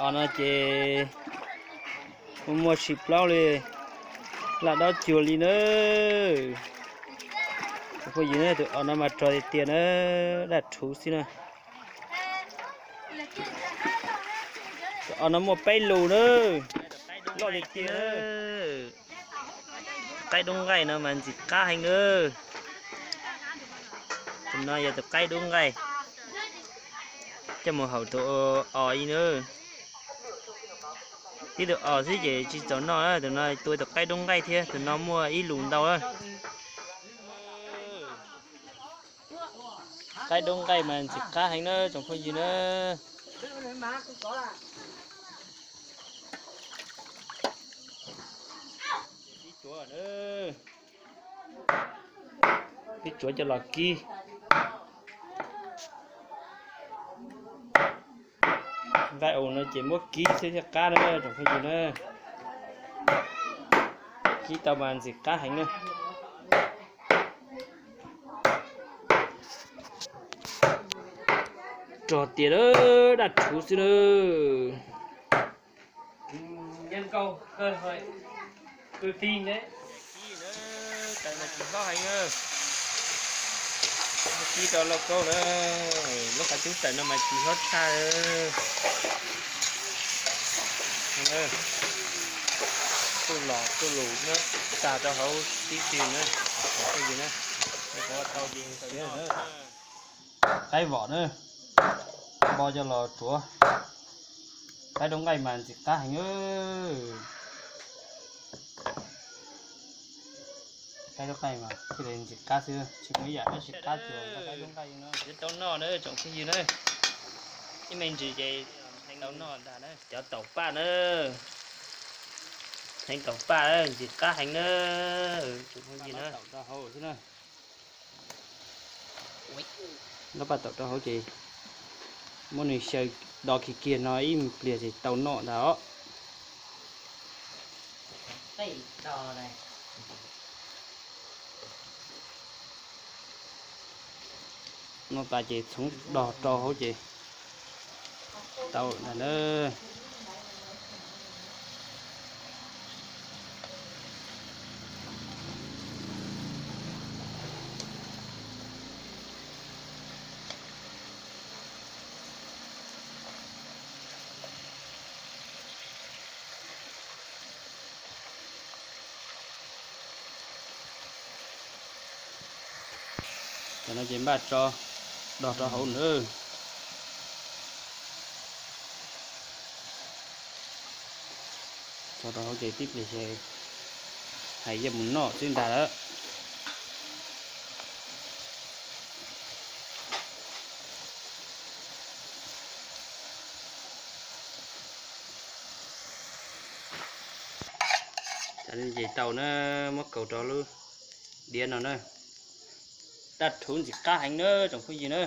Os no ces muaj muaj tsis plaub li, laj dob cuag li na. Tsoom phooj ywg na, tus os no mas rog tiag tiag na, daj rhuv xwb na. Tus os no muaj peb lus na, loj tiag tiag na. Qaib dub nqaij no mas ntxim qab heev na. Tus no yog tus qaib dub nqaij, coj mus haum tus os li na. Tib tus os xwb ces tsis txaus noj, tus no tua tus qaib dub nqaij thiab, tus no muaj ib lus ntau na. Qaib dub nqaij mas ntxim qab heev na tsoom phooj ywg na. Pib tsuav, pib tsuav coj los kib. Nqaij aus no ces muab kib xwb thiaj qab na tsoom phooj ywg na. Kib tau mas ntxim qab heev na. Rog tiag, daj rhuv xwb na. Tawm mas tsis hlob heev na. Kib rau lauj kaub na, lub qhov cub tawm no mas tsis hlob tshaj. Tuj los tuj lus nyob tag rau hauv tib si na, phooj ywg na. Tau ces tau noj. Qaib vom na, npo coj los tsuav. Qaib dub nqaij mas ntxim qab heev. Qaib dub nqaij mas thiaj li ntxim qab xwb, tsis muaj ib yam dab tsi qab tsuas qaib dub nqaij no. Tau noj na tsoom phooj ywg na. Ib me ntsis ces tau noj ntag na. Cov taum paj na, heev taum paj ntxim qab heev na tsoom phooj ywg na. Lub paj taum rau hauv ces muab nws xyaw do kiag kiag no ib pliag ces tau noj ntag os. Noj tas ces txhoov dog rau hauv ces tau ntag na. Cov no ces npaj tso dog rau hauv na. Tso rau hauv ces tib pliag ces hais yeej mus noj xwb ntag lawm. Ces tau na, muab kaus rau lub diav no na. Daj rhuv ntxim qab heev na tsoom phooj ywg na.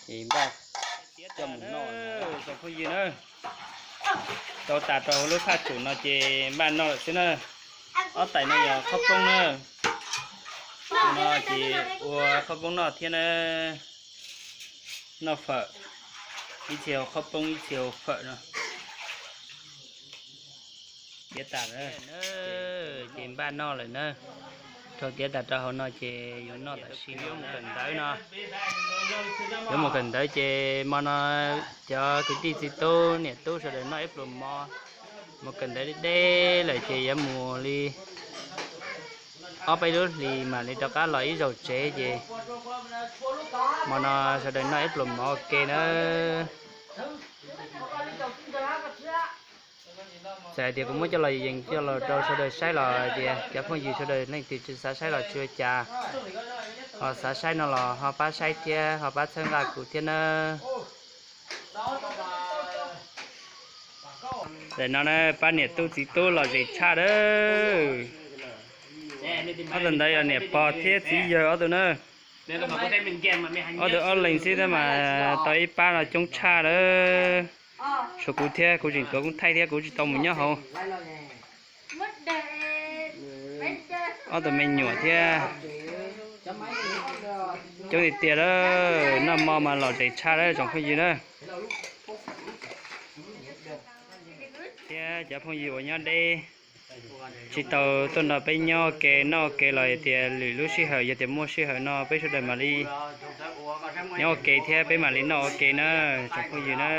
Ces npaj coj mus noj tsoom phooj ywg na. Tau tas rau hauv lub thaj tsum no ces npaj noj lawm xwb na. Ob tais no yog qhaub poob na. No ces ua qhaub poob noj thiab na. Noj fawm, ib txhia hu qhaub poob ib txhia hu fawm no. Tiav tas, ces npaj noj lawm na. Rau tiav tas rau hauv no ces yuav noj tam sim no. Yuav mus kawm ntawv no, yuav mus kawm ntawv ces hmo no cov kwv tij txiv tub niam tub sawv daws noj ib pluas mov. Mus kawm ntawv deb deb lawm ces yuav mus li ob peb lub hlis mam li rov qab los ib zaug tsev ces hmo no sawv daws noj ib pluas mov ua ke na. Txawm hais tias kuv muab coj los yees coj los rau sawv daws saib los hais tias cov phooj ywg sawv daws leej twg tsis xav saib los tsis ua cas, ho xav saib no los ho pab saib thiab ho pab txhawb nqa kuv thiab nawb. Ntawm no na pab niam tub txiv tub los zem tshaj dawb. Ob tug ntawd yog niam pog thiab txiv yawg ob tug na. Ob tug ob leeg xwb tab mas tau ib pab no coob tshaj dawb. Tshuav kuv thiab kuv tseem tuav koob thaij thiab kuv tsis tau mus nyob hauv. Ob tug me nyuam thiab. Coob tiag tiag lawm, noj hmo mas lom zem tshaj lawm tsoom phooj ywg na. Cov phooj ywg uas nyob deb tsis tau tuaj nrog peb nyob ua ke noj ua ke los tias lwm lub sij hawm yog tias muaj sij hawm no peb sawv daws mam li nyob ua ke thiab peb mam li noj ua ke na, tsoom phooj ywg na.